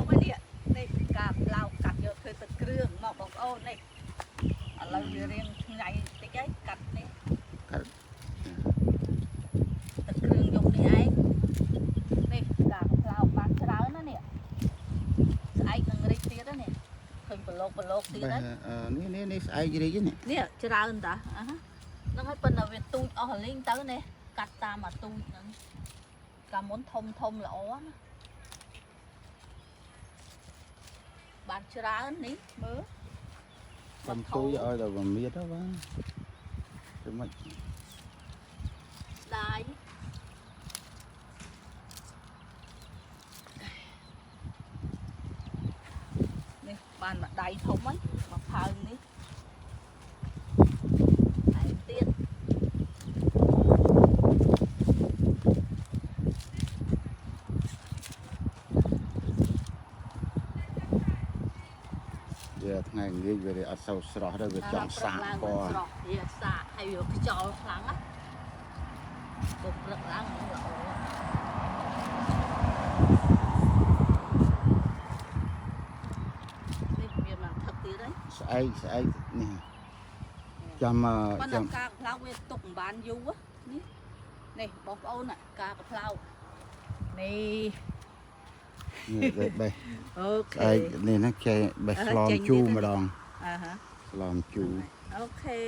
ហើយនេះនេះការផ្លោកកាត់យកធ្វើទឹកគ្រឿងមកបងប្អូននេះឥឡូវវារៀងថ្ងៃតិចហើយកាត់នេះ កាត់ ទឹកគ្រឿងយកនេះឯងនេះការផ្លោកបានច្រើនណាស់នេះស្អែកនឹងរីកទៀតណានេះឃើញប្រឡូកប្រឡូកទៀត បេះ ហើយ អឺនេះនេះនេះស្អែករីកនេះ នេះច្រើនតាអាហាហ្នឹងហើយប៉ុន្តែវាទូចអស់រលីងទៅនេះកាត់តាមអាទូចហ្នឹងកាលមុនធំធំល្អណាបានច្រើននេះមើល កំទុយឲ្យដល់វមៀតទៅបាទទៅមិន ស្ដាយនេះបានមួយដៃធំហ្នឹងមួយផើងនេះហើយទៀត វាថ្ងៃងាយវាអត់សូវស្រស់ដែរវាចង់សាក ឡើង ពណ៌ ស្រស់វាសាកហើយវាខ្យល់ខ្លាំងណាពុកព្រឹកឡើងហ្នឹងល្អនេះមានបានថឹកទៀតហើយ ស្អែកស្អែកនេះចាំអឺ ប៉ុន្តែ ចាំ ការកផ្លោកវាទុកមិនបានយូរនេះនេះបងប្អូនការកផ្លោកនេះ នេះវាបេះ អូ ស្អែ ខេ កនេះណាចេះបេះស្លមជូរម្ដង អាហា ស្លមជូរ អូខេ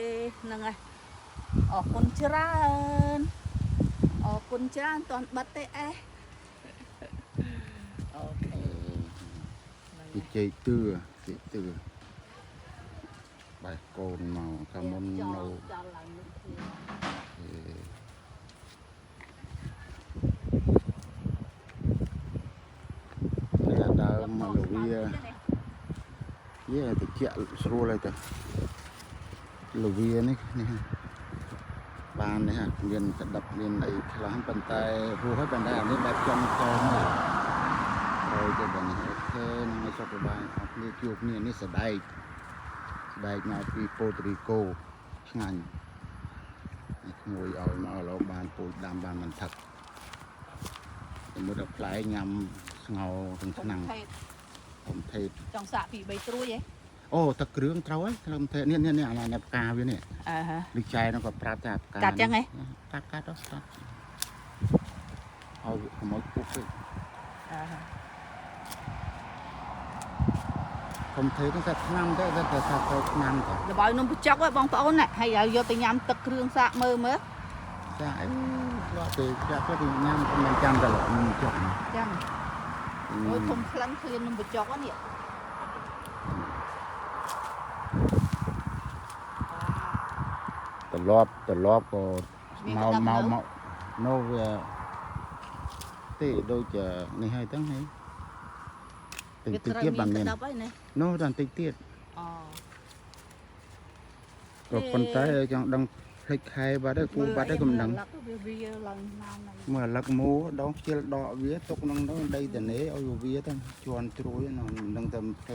ហ្នឹងហើយអរគុណច្រើនអរគុណច្រើនតន់បិទទេអេអូខេហ្នឹង ពី ហើយ ចេកទឿចេកទឿបេះកូនមកកាលមុន ចោ នៅ លចោលឡើងនេះគ្នា អេនេះដើមមកលវាយេតិចស្រួលហើយទៅលវានេះនេះបាននេះហ่ะមានក្តាប់មានអីខ្លះប៉ុន្តែហួសហើយប៉ុន្តែអានេះបែបចំតមហើយហើយទៅបែបនេះអូខេនឹងឲ្យសុខសប្បាយអរគ្នាជួបគ្នានេះសដែកសដែកមកពីប៉ូតរីកូឆ្ងាញ់នេះក្មួយឲ្យមកឥឡូវបានពូជដាំបានមិនថឹកតែមួយដល់ផ្លែញ៉ាំស្ងោរទាំងឆ្នាំង ថេត ធំថេត ចង់សាកពី3ត្រួយហ៎ អូទឹកគ្រឿងត្រូវហើយត្រឹមថេតនេះនេះនេះអានេះផ្កាវានេះ អើហា លីចែនោះក៏ប្រាប់ថាផ្កា កាត់ចឹងហ៎ កាត់កាត់ទៅកាត់ឲ្យកុំឲ្យពុះពេក អើហា ធំថេតនេះតែឆ្នាំទេតែតែថាត្រូវឆ្នាំទៅ ល្បាយនំបញ្ចុកហ៎បងប្អូនណាហើយឲ្យយកទៅញ៉ាំទឹកគ្រឿងសាកមើលមើល ចាអីធ្លាប់ទៅចាក់ទៅញ៉ាំក៏មិនចាំតែនឹងចុក ចឹងអូយធំក្លិនឃ្លាននំបញ្ចុកហ្នឹងនេះ ត្រឡប់ត្រឡប់ក៏មកមកមកនោះវាទេដូចនេះហើយទាំងហើយតិច វា តិច ត្រូវមាន ទៀតបានមាន ក្តាប់ហើយណា នោះដល់តិចទៀត អូ ក៏ប៉ុន្តែចង់ដឹងភ្លេចខែបាត់ហើយគូបាត់ហើយក៏មិនដឹង វាវាឡើងណាមហ្នឹង មើលលឹកមូដងខ្ជិលដកវាទុកក្នុងនោះដីតនេឲ្យវាទៅជន់ជ្រួយមិនដឹងតែ